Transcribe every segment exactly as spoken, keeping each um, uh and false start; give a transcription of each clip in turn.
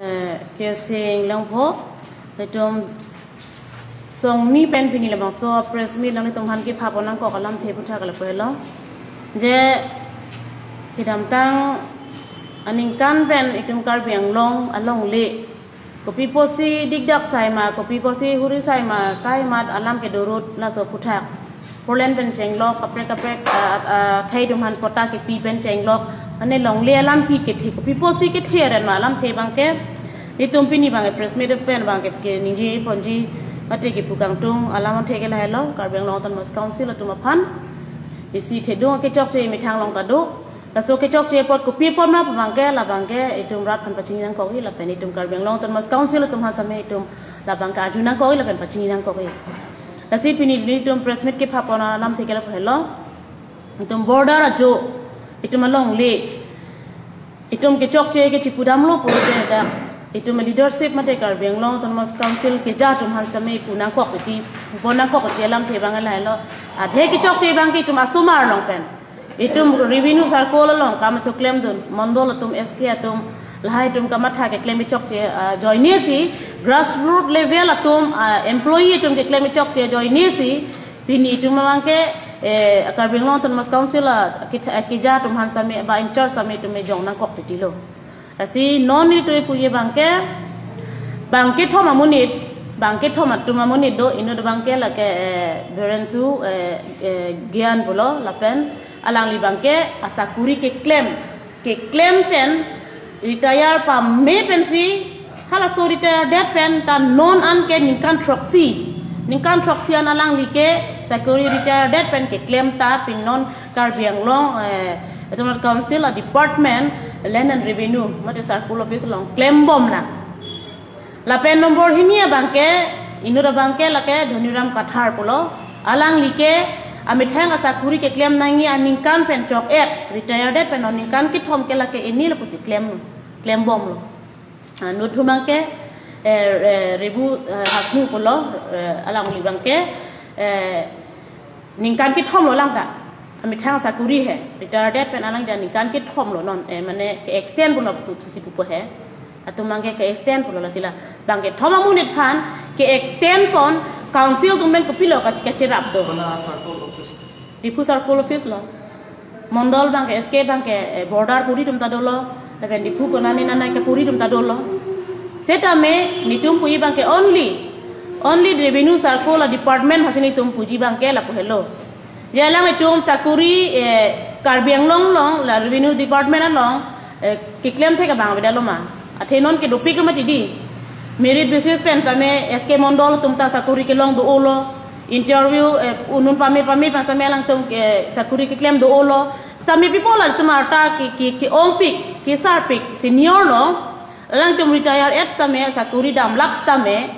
Eh, Kirsing Longpho, netum songni pen pini labangso press meet nanglitum aphan kepapon nangkok alamthe aphuthak lapu helo. Je kedamtang aningkan pen itum Karbi Anglong alongle kopi apotsi dikdak sai ma, kopi apotsi huri sai ma, kaimat alam kedo rut laso aphuthak. Four lane pen chenglok, kaprek kaprek, ah, ah, akhei atum aphan patta kepi pen chenglok. Mane longle alam ke kethe, kopi apotsi kethe ren ma alamthe abangke. Netum pini abangke press meet pen abangke keningje ponji, mate kepu kangtung alamthe ke lahelo, Karbi Anglong Autonomous Council atum aphan. Isi thedung kechokche methang along ta do. Laso kechokche apot kopi apot ma pu abangke, labangke itum rat aphan pachini nangkok-i lapen itum Karbi Anglong Autonomous Council atum aphan same itum labangke arju nangkok-i lapen pachini nangkok-i. Lasi pini netum press meet kepapon alamthe ke lapu helo. Itum border ajo, itum alongle, itum kechokche ke chipudamlo pulote dak itum leadership mate Karbi Anglong Autonomous Council keja atum aphan same pu nangkok titi, pupon nangkok titi alamthe abang lahelo. Adhe kechokche abangke itum asomar along pen, itum revenue circle along kam choklemdun, mondol atum, S K atum, lahai atum kamatha keklem kechokche, ah, ajoine si, grassroot level atum, ah, employee atum keklem kechokche ajoine si, pini itum abangke, eh, Karbi Anglong Autonomous Council, ah, kita, ah, keja atum aphan same, ba in charge same itum ejong nangkok titilo. Lasi non netum puji abangke, bangkethom amonit, bangkethom atum amonit do, inut abangke lake, eh, Birensu, eh, eh, Gyan pulo, lapen alangli abangke asakuri keklem, keklem pen retire pame pensi, halaso retire det pen ta non an ke ningkan throksi, ningkan throksi an alangli ke sakuri retire det pen keklem ta pini non Karbi Anglong, eh, Autonomous Council a-department, Land and Revenue mate Circle Office along klembom lang. Lapen nombor hini abangke, inut abangke lake Dhoniram Kathar pulo. Alangli ke amethang asakuri keklem nangji aningkan pen chok-et, retire det pen aningkan kethom ke lake ini lapusi klem, klembomlo. Ah, inut abangke, eh, eh, Rebu, eh, Hasnu pulo, eh, alangli abangke, eh, ningkan kethomlo lang ta. Amethang sakuri he. Retire det pen alang dia ningkan kethomlo non. Eh, mane ke-extend pulo pusi pupo he. Atum abangke ke-extend pulo, lasi la bangkethom amonit aphan ke-extend pon, council atum pen kopilo ka, kacherap do. Kona circle office? Diphu circle office lo. Mondol abangke S K abangke, eh, border puri atum ta dolo. Lapen Diphu konane nane ke puri atum ta dolo. Setame netum puji abangke only, only revenue circle a-department aphansi netum puji abangke lapu helo. Je alanglitum sakuri, eh, Karbi Anglong along, la revenue department along, eh, keklem thek abang avedetlo ma. Athe non ke dopiklo mati di. Merit basis pen tame S K Mondol atum ta sakuri kelong do-olo. Interview, eh, un-un pame pame pen tame alangtum, eh, sakuri keklem do-olo. Tame pi apot latum arta ke, ke, ke-ongpik, kesarpik, senior lo. Alangtum retire-et tame, sakuri damlap tame,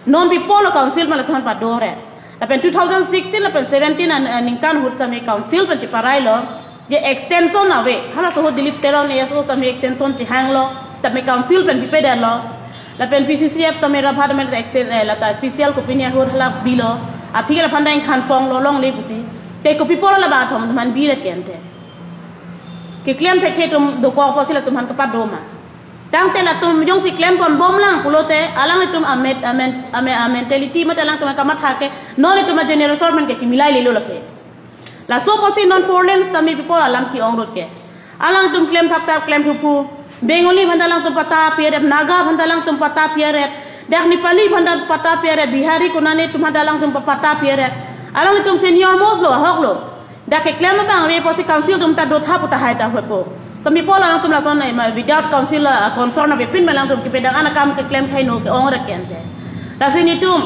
non pi apotlo council pen latum aphan padore. Lapen two thousand sixteen lapen seventeen an, an ningkan ahut tame council pen cheparailo, je extension ave, halaso ahut Dilip Teron A S O tame extension chehanglo, tame council pen pipedetlo. Lapen P C C F tame Rabha tame extend, eh, lata special kopine ahut hala bilo, aphi ke laphanta ingkhan ponglo longle pusi. Te kopi apotlo labang athom atum aphan biret ke ante. Keklem thekthe atum dokok apotsi latum aphan kepado ma. Tangte latum jongsi klem ponbom lang pulote, alanglitum amet, amen, amen, a-mentality mate alangtum kamatha ke, non itum a-generation pen ke chimilai lelo lake. Laso apotsi non four lanes tame pi apot alam ke-ong rut ke. Alangtum klem thapthap, klem thuphu. Bengali aphanta alangtum patta pi-et, Naga aphanta alangtum patta pi-et. Dak Nepali aphanta patta pi-et, Bihari konane atum aphanta alangtum patta pi-et. Alangtum senior most lo, ahok lo. Dak keklem abang ave apotsi council atum ta dotha pu tahai ta hoipo. Tame pi apot alangtum lason, eh, ma, without council, ah, consent avepin ma alangtum kepedang an akam keklem khai no ke-ong ret ke ante. Lasi netum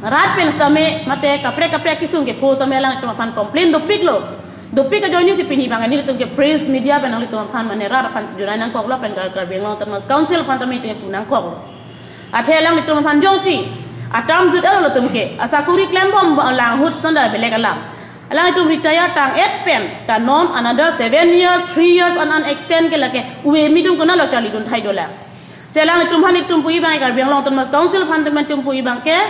rat pen tame mate kaprek kaprek kesung kepu tame alangtum aphan complain dopiklo. Dopik ajoine si pini abang netum ke press media pen nanglitum aphan mane rat aphan junai nangkoklo pen Kar-, Karbi Anglong Autonomous Council aphan tame itum pu nangkoklo. Athe alanglitum aphan jongsi a-term jut-etlo latum ke, asakuri klembom lang ahut sanda belek alam. Alanglitum retire tang-et pen, ta non another seven years, three years an an extend ke lake, ove mi atum konatlo charlidun thai dolang. Si alanglitum aphan itum puji abang, Karbi Anglong Autonomous Council aphan itum puji abangke,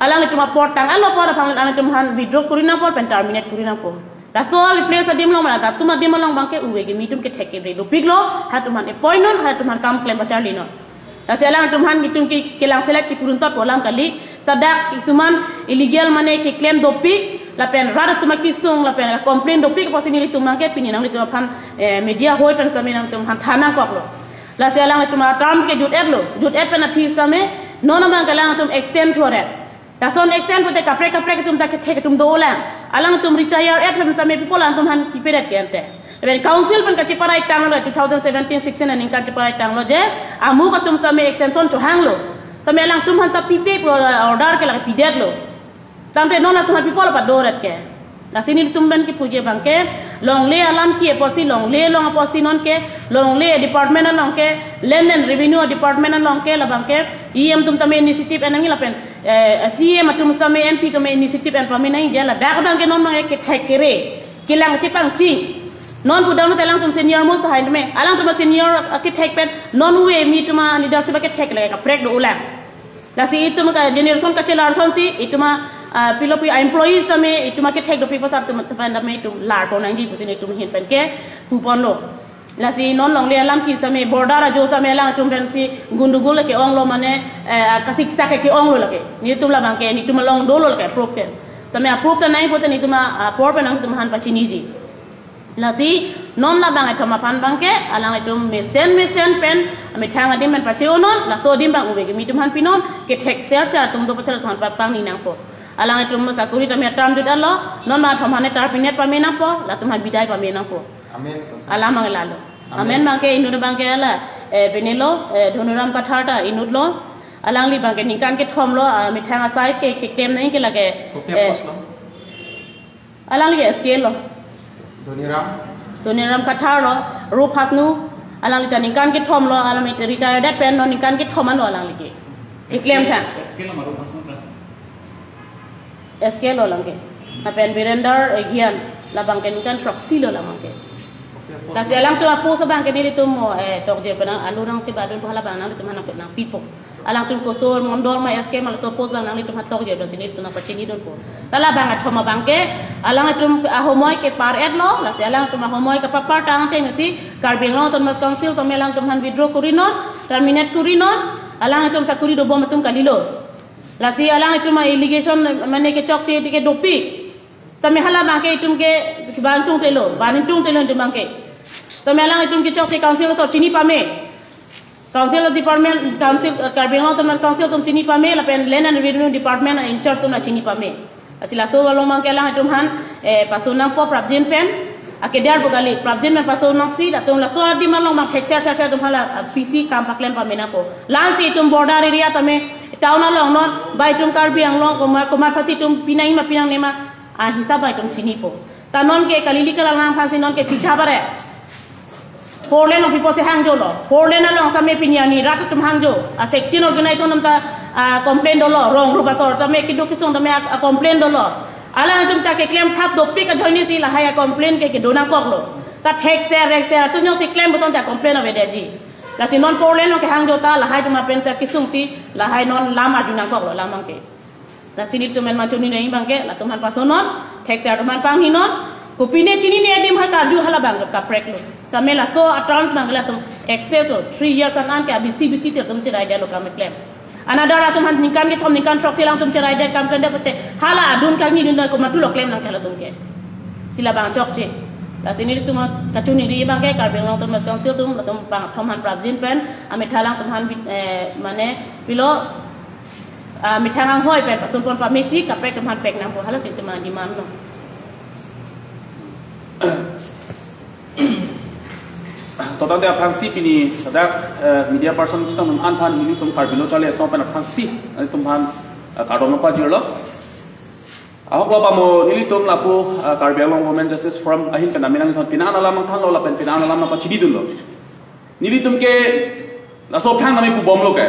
alanglitum apot tang-etlo apot aphan alanglitum aphan withdraw kori nangpo pen terminate kori nangpo. Laso replace adim along mane, latum adim along abangke uve kimi atum kethek kebre dopiklo, halatum aphan appoint non, halatum kam klem pacharli non. Lasi alangtum aphan itum ke kelang select kipurun tot pu alam kali, ta dak kisuman illegal mane keklem dopik, lapen rat atum akesung, lapen complain dopik apotsi nelitum abangke pini nanglitum aphan, eh, media hoi pen sitame nangtum aphan than nangkoklo. Lasi alangtum a-terms ke jut-etlo, jut-et pen aphi sitame, non abangke alangtum extend thuret. Lason extend pute kaprek kaprek atum ta kethek atum dolang. Alangtum retire et pen sitame people alangtum aphan piperet ke ante. Even council pen kacheparai tanglo two thousand seventeen sixteen aningkan cheparai tanglo je, amuk atum sitame extension chohanglo. Sitame alangtum aphan ta pipe pu order ke lake pidetlo. Tangte non atum aphan people apa doret ke. Lasi nelitum pen kipuji abangke, longle alam ke apotsi, longle along apotsi non ke, longle department along ke, Land and Revenue Department along ke, labangke, E M atum tame initiative en nangji lapen, eh, C M atum tame M P tame initiative en pame nangji je ladak abangke non abangke kethek kere, kelang chepangching. Non pudam alangtum senior most hai tame, alangtum senior akethek pen, non uve kimi atum leadership akethek le kaprek dolang. Lasi itum ka generation kachelar asonsi, itum a, ah, pilopi a-employees tame, itum akethek dopik pasar atum, tepan tame itum larpon nangji pusi nelitum ahin pen ke puponlo. Lasi non longle alam ke sitame border ajo sitame alangtum pensi gundugul ke-onglo mane, eh, kasiksak ke-onglo lake. Nelitum labangke, nelitum along dolo lake approve ke. Tame approve ta nai pute nelitum a, apor pen nangtum aphan pachiniji. Lasi non labang athom aphan abangke, alanglitum mesen mesen pen, methang adim pen pache-o non, laso adim abang uve kimi atum aphan pinon, kethek ser ser atum do pasar atum aphan pangni nangpo. Alanglitum sakori tame term jut-etlo, non abang athom aphan term pinet pame nangpo, latum aphan bidai pame nangpo. Amen. Alam abang lalo. Amen. Amen abangke inut abangke la, eh, pini lo, eh, Dhoniram Kathar ta inut lo, alangli abangke ningkan kethom lo, ah, methang asai ke, keklem nangji ke lake, Kopi eh, apos lo? Alangli S K lo. Dhoniram. Dhoniram Kathar lo, Rup Hasnu, alangli ta ningkan kethom lo, alangli retired pen lo ningkan kethom an lo alangli ke. Keklem tha. S K lo ma Rup Hasnu ta? S K lo alangke. Lapen Birender, eh, Gyan, labangke ningkan throksi lo labangke. Oke, apos. Lasi alangtum apos abangke nelitum mo, eh, tokjer pen alu nangkebadun pu halabang nanglitum aphan nangpipo. Alangtum koso mondol ma S K ma laso post abang nanglitum aphan tokjer pen si nelitum nangpachinidunpo. Ta labang athom abangke, alangtum ahomoi kepar-etlo, lasi alangtum ahomoi kepapar tangte nasi, Karbi Anglong Autonomous Council tame alangtum aphan withdraw kori non, terminate kori non, alangtum sakori dobom atum kalilo. Lasi alangtum a-allegation mane kechokche ke dopik. Tame halabangke itum ke bang tungtelo, bang tungtelo itum abangke. Tame alangtum kechokche council aso chini pame. Council department, council, eh, Karbi Anglong Autonomous Council atum chini pame, lapen Land and Revenue Department in charge atum chini pame. Lasi laso along abangke alangtum aphan, eh, paso nangpo prapjin pen, akedar pu kali, prapjin pen paso nangsi, latum laso adim along abang thek ser ser ser atum hala, ah, P C kam paklem pame nangpo. Lasi itum border area tame, town along non, ba itum Karbi Anglong, komat, komat aphansi itum pinang ma pinangne ma, ah, hisap ba itum chinipo. Ta non ke kalili kalang aphansi non ke pitha bare. Four lane along pi apotsi hangjolo. Four lane along sitame pini arni rat atum hangjo. A-sector organization atum ta, ah, complain dolo. Rong rup asor sitame keduk kesung tame a, a-complain dolo. Alangtum ta keklem thap dopik ajoine si lahai a-complain ke kedo nangkoklo. Ta thek ser rek ser atum jongsi klem pu asonte a-complain avedetji. Lasi non four lane along kehangjo ta lahai atum apensi kesungsi lahai non lam arju nangkoklo lam abangke. Lasi nelitum en machuni nai abangke, latum aphan paso non, thek ser atum aphan pangni non, kopine chinine adim ha karju halabang kapreklo. Sitame laso a-terms abang latum excess lo, three years an an ke abisi bisi atum cheraidetlo kam keklem. Another atum aphan ningkan kethom ningkan throksi alangtum cheraidet kam klemdet pute, hala adun kangni dun komatlo klem nangke latum ke. Si labang chokche. Lasi nelitum kachuniri abangke, Karbi Anglong Autonomous Council atum, latum bang athom aphan prapjin pen, amethang alangtum aphan bit-, eh, mane, pilo, ah, methang anghoi pen pasunpon pamesi kaprek atum aphan pek nangpo, halasi itum a-demand lo. To tangte aphrangsi pini ladak, eh, media person chetong an aphan nelitum Karbi Lo Charli Asong pen aphrangsi nelitum aphan, eh, kardom pajirlo. Ahok lo pamo nelitum lapu, eh, Karbi Anglong Women Justice Forum ahin pen nami nangthon pini an alam nangthanlo lapen pini an alam nangpachinidunlo. Nelitum ke laso aphan nami pubomlo ke.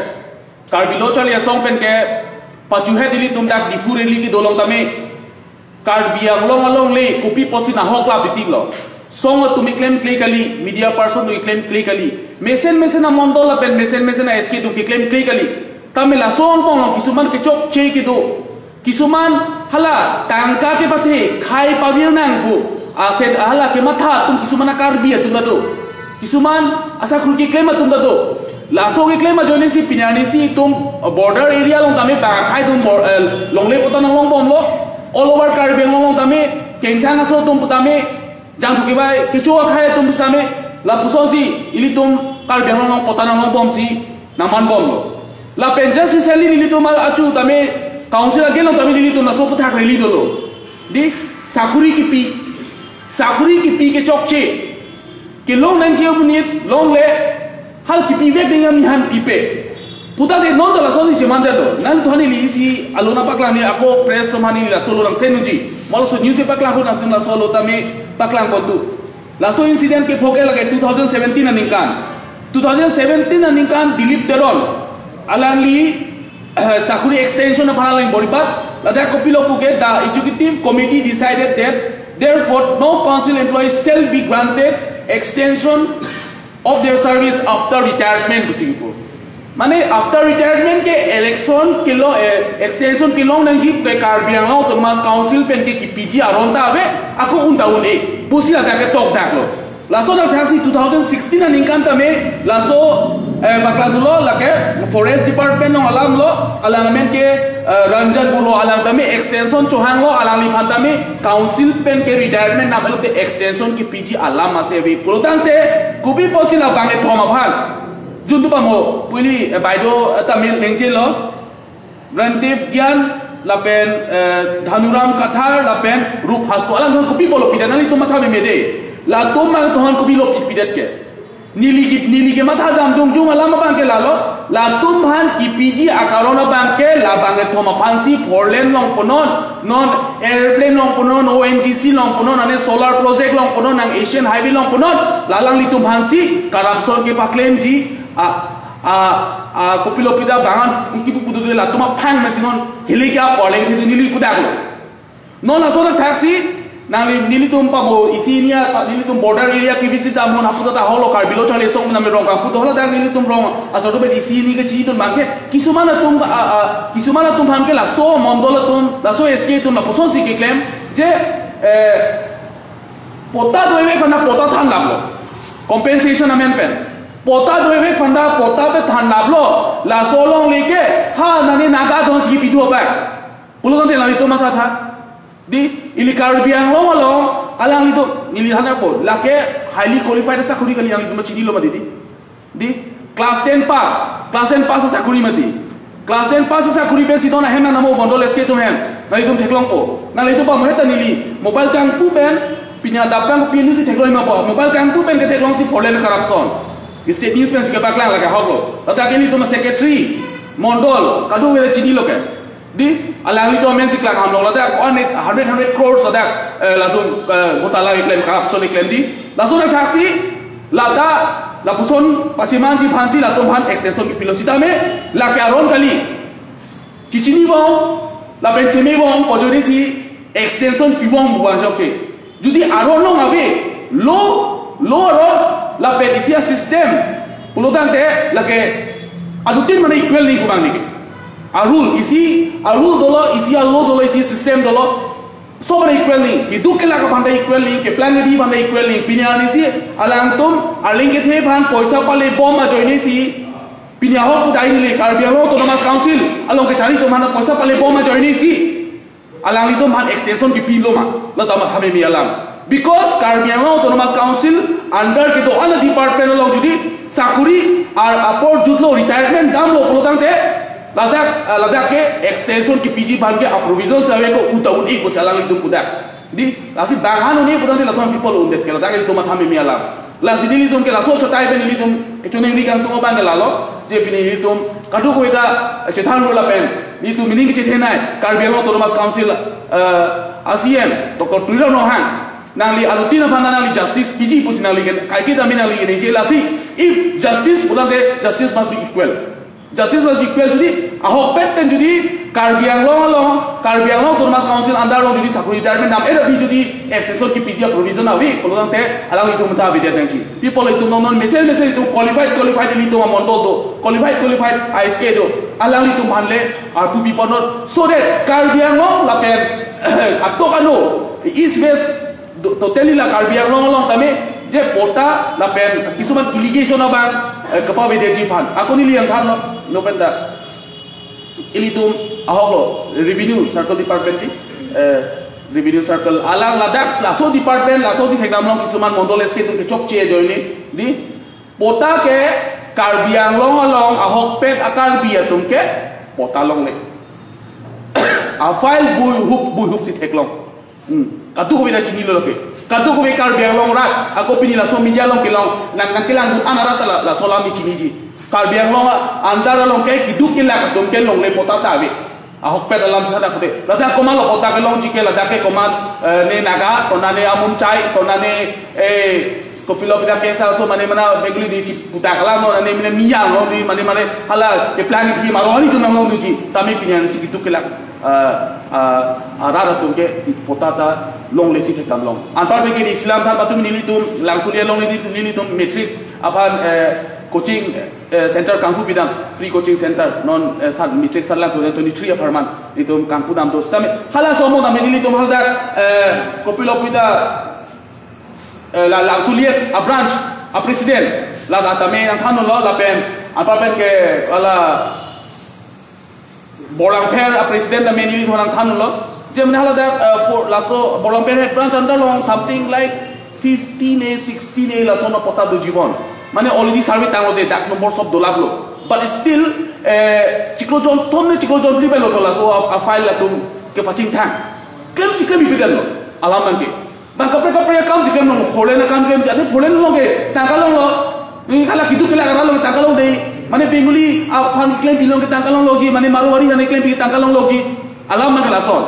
Karbi Lo Charli Asong pen ke pachuhet nelitum dak Diphu rally kedo along tame. Karbi Anglong alongle kopi apotsi nahok la pitiklo. Song atum keklem kle kali, media person atum keklem kle kali. Mesen mesen amondol lapen mesen mesen a-S K atum keklem kle kali. Tame laso angbong along kisuman kechokche kedo. Kisuman hala tangka kepathe khai pavir nangpo. Aset ahala kematha atum kisuman a-Karbi atum ta do. Kisuman asakuri keklem atum ta do. Laso keklem ajoine si pini arni si itum border area along tame bang akhei atum bor-, eh, longle patta nanglongbomlo. All over Karbi Anglong along tame kengsang aso atum tame jangthu kebai kecho akhei atum tame lapuson si ilitum Karbi Anglong along patta nanglongbom si nangmanbomlo. Lapen just recently nelitum achu tame council again along tame nelitum laso aputhak rally dolo. Di sakuri kipi, sakuri kipi kechokche, kelong nangji amonit longle, hal kipivek ding ami han pipe. Puta de non ta laso si seman de do. Nangtumphan neli isi alo nangpaklang ni ako press atum aphan neli laso alo nangsenji. Mo laso news si paklang ahut nangtum laso alo tame paklang kontu. Laso incident kephok ke lake two thousand seventeen aningkan. Two thousand seventeen aningkan Dilip Teron alangli, eh, sakuri extension aphan alang bor-ipat, ladak kopilo puke, the executive committee decided that therefore no council employees shall be granted extension of their service after retirement pusi kipu. Mane after retirement ke election kelong, eh, extension kelong nangji ke Karbi Anglong Autonomous Council pen ke kipiji aron ta ave, ako un ta un-e pusi ladak ke tokdaklo. Laso dak thaksi two thousand sixteen aningkan tame laso, eh, bakla dolo lake Forest Department along alamlo, alang amen ke, eh, Ranjan Buro alang tame extension chohanglo, alangliphan tame council pen ke retirement nam elo te extension kipiji alam ase ave pulotangte kopi apotsi labang kethom aphan. Juntu pamo puli, eh, baideo, eh, tame ningje lo. Randeep Gyan, lapen, eh, Dhanuram Kathar, lapen Rup Hasto. Alang atum kopi pulo pidet, nanglitum matha meme de. Latum alang atum aphan kopilo pi-, pidet ke. Neli ke, neli kematha dam jongjong alam abang ke lalo. Latum aphan kipiji akaron abang ke labang kethom aphansi four lane longponon, non airplane longponon, O N G C longponon, ane solar project longponon, nang Asian Highway longponon, la alanglitum aphansi corruption kepaklemji, a, a, a, kopilo pida bangan, kipu pudu de latum aphang nangsi non, hili kya poleng itu neli kudaklo. Non laso dak thaksi, nangli nelitum pabo isi ini a, nelitum border area ke visit amon hapu ta holo Karbi lo charli song name Rongkang pu dola dak nelitum rong asor tu bet isi ini ke chini atum abang ke, kisuman atum, a, a, kisuman atum aphan ke laso mondol atum, laso S K atum lapuson si keklem, je, eh, patta do-ave aphan ta patta thanlaplo. Compensation amen pen. Patta do-ave aphan ta patta pe thanlaplo. Laso alongle ke, ha nani Naga atum si pidu apak. Pulotangte alanglitum matha tha. Di, ili Karbi Anglong along, alanglitum, neli hana po, lake highly qualified sakuri kali alanglitum chinilo ma di di. Di, class ten pass, class ten pass sakuri mati. Class ten pass sakuri pen si don ahem nang namo mondol S K atum hem. Nanglitum theklongpo. Nanglitum pamo heta neli mobile kangpu pen, pini adap kangpu pen si theklong ma po. Mobile kangpu pen ketheklong si four lane corruption. State news pen si kepaklang lake ahok lo. Ladak nelitum secretary, mondol, kadokave chinilo ke. Di, alanglitum amen si klang hamlong ladak one hundred, hundred crores ladak, eh, latum, eh, ghotala keklem, corruption keklem di. Laso dak thaksi, ladak, lapuson pachimanji aphansi latum aphan extension kipilo sitame, lake aron kali. Chichinibom, lapen chemebom pu ajoine si extension pibom pu anjok che. Jodi aron along ave, law, law aron, lapen isi a-system pulotangte lake adutin mane equal nangji pu abang neke. A-rule, isi a-rule dolo, isi a-law dolo, isi system dolo. Sob mane equal nangji, keduk kelak aphan ta equal nangji, keplang kedi aphan ta equal nangji. Pini arni si alangtum arleng kethe aphan poisa palebom ajoine si, pini ahok pu dai neli Karbi Anglong Autonomous Council along kechari atum aphan poisa palebom ajoine si alanglitum aphan extension kipilo ma, la ta matha meme alam. Because Karbi Anglong Autonomous Council under kedo-an a-department along jodi sakuri ar apor jutlo, retirement damlo pulotangte, ladak, ah, ladak ke extension kipiji aphan ke a-provision si ave ko, un ta un-e pusi alanglitum pudak. Di, lasi bang han un-e pulotangte latum people undet ke, ladak ke itum matha meme alam. Lasi nelitum ke laso chatai pen nelitum kechoningri kangtung abang ke lalo, je pini nelitum kadokave ta chethanlo lapen nelitum meaning kechethenei, Karbi Anglong Autonomous Council, eh, a-C E M Doctor Tuliram Ronghang, nangli alutin aphan nangli justice piji pusi nangli ke, kaike dami nangli ke ningje lasi, if justice pulotangte justice must be equal. Justice must be equal, jodi ahokpet pen jodi Karbi Anglong along, Karbi Anglong Autonomous Council under along jodi sakuri retirement dam-et aphi jodi extension kipiji a-provision ave pulotangte alanglitum ta avedet nangji. People itum non non mesen mesen itum qualified, qualified ilitum amondol do, qualified, qualified I S K do. Alanglitum aphan le arpu piponot so that Karbi Anglong lapen atok ano East West Do- totally la Karbi Anglong along tame je patta lapen kisuman allegation abang, eh, kepavedetji aphan. Ako neli nangthanlo, no pen ta ilitum ahoklo revenue circle department di, eh, revenue circle alang ladak laso department laso si thekdamlong kisuman mondol S K atum kechokche ajoine di patta ke Karbi Anglong along ahokpet a-Karbi atum ke patta longle. A-file buihuk buihuk si theklong. Hmm. Kadokave ta chinilo ke. Kadokave Karbi Anglong arat, ako pini laso media along kelong, nang nangkelang dun an arat ta la, laso alam chiniji. Karbi Anglong under along ke keduk kelak atum ke longle patta ta ave. Ahokpet alam si hadak pute. Ladak komatlo patta kelongji ke, ladak ke komat, eh, ne Naga, konat ne Amumchai, konat ne, eh, kopilo pida ke sa so mane mana Bengali di chip putak alam no, ne mane Miyang no, di mane mane hala ke plan ki Marwari atum nanglong duji. Tame pini an si keduk kelak, eh, eh, arat atum ke patta ta longle si thekdamlong. Anparpe ke di Islam than patumi nelitum, Langsulia along nelitum, nelitum matric aphan, eh, coaching, eh, center kanghu pidam, free coaching center, non, eh, sat, matric satlang two thousand twenty-three apharman nelitum kanghu dam do. Sitame halaso amo tame nelitum haladak, eh, kopilo pita, eh, la Langsulia a-branch a-president la tame nangthanlo lapen anparpen ke hala Borlangpher a-president tame nelitum nangthanlo. Je mane haladak, eh, for lato Borlangpher head branch under along something like fifteen A, sixteen A lason patta doji bon. Mane already survey tanglo de, dak number sob dolaplo. But still, eh, chiklo jonthom ne chiklo jonphli pen lo to laso a, a-file latum kepachingthang. Klemsi klem ipidetlo. Alam nangke. Bang kaprek kaprek akam si klemlo, four lane akam klemsi, ante four lane along ke tangka longlo. Ni hala keduk kelak arat along tangka longde. Mane Bengali aphan klem pilong ke tangka longloji, mane Marwari aphan klem pi tangka longloji. Alam nangke lason.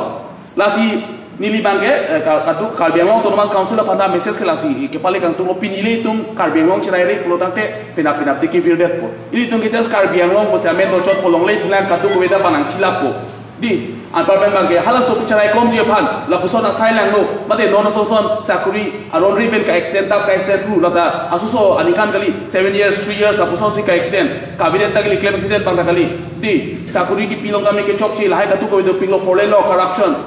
Lasi neli bang ke, eh, ka-, kaduk Karbi Anglong Autonomous Council aphan ta message ke lasi, kepale kangtung lo pini ilitum Karbi Anglong chiraire pulo tangte penap penap deke virdetpo. Ilitum ke just Karbi Anglong pusi amen dochotpo, longle philang kadokave ta panangchilappo. Di, anparpen bang ke halaso kecherai komji aphan lapuson asai langno, mate non ason ason sakori aron ri pen ka-extend tap ka-extend ru lata asoso aningkan kali, seven years, three years lapuson si ka-extend, kabinet ta kali, klem kabinet bang ta kali. Di, sakori kepilong tame kechokche, lahai kadokave dopiklo, four lane lo, corruption.